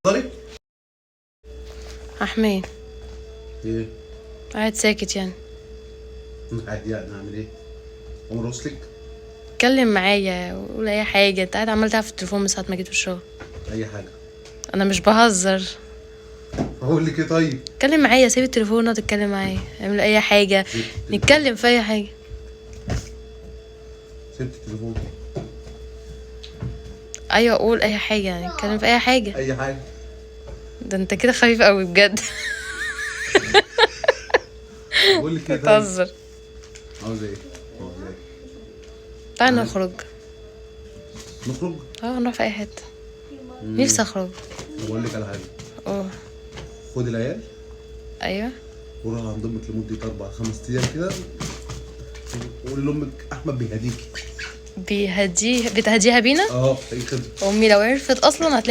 اتفضلي. احمد. ايه؟ قاعد ساكت يعني؟ عادي يعني، هعمل ايه؟ عمر وصلك؟ اتكلم معايا، قول اي حاجه. انت قاعد عمال تلعب في التليفون من ساعة ما جيت من الشغل. اي حاجه. انا مش بهزر. اقول لك ايه طيب؟ اتكلم معايا، سيب التليفون اقعد اتكلم معايا، اعمل اي حاجه. سبت التليفون. نتكلم في اي حاجه. سبت التليفون. ايوه، قول اي حاجه يعني، نتكلم في اي حاجه. اي حاجه. ده انت كده خفيف قوي بجد. بقول لك ايه طيب؟ بتهزر. عاوز ايه؟ عاوز ايه؟ تعال نخرج. نخرج؟ اه، نروح في اي حته. نفسي اخرج. طب اقول لك على حاجه. اه. خد العيال. ايوه. وروح عند امك لمدة 4 5 ايام كده، وقول لامك احمد بيهديكي. بيهديه؟ بتهديها بينا؟ اه، اي خدمه. امي لو عرفت اصلا هتلاقي